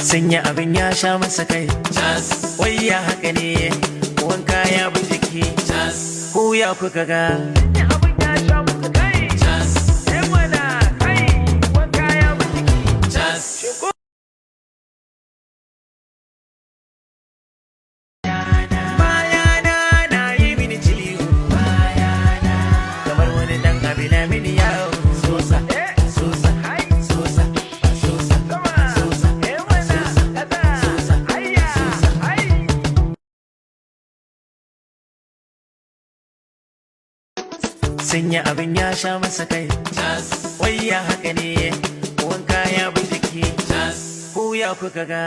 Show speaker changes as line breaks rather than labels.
Sanya abin ya sha masa kai. Wai ya haka ne? Wanka ya bi jiki. Ku ya kuka ga? Abin ya sha masa kai. Eh mana, kai, wanka ya bi jiki. Bayana na yi mini ciwo. Bayana kamar wani dan abu na mini yawo. Sosa, sosa, sosa, sosa, sosa, sosa, sosa. Sanya abin ya sha masa kai. Wai ya haka ne? Wanka ya bi jiki. Ku ya kuka ga?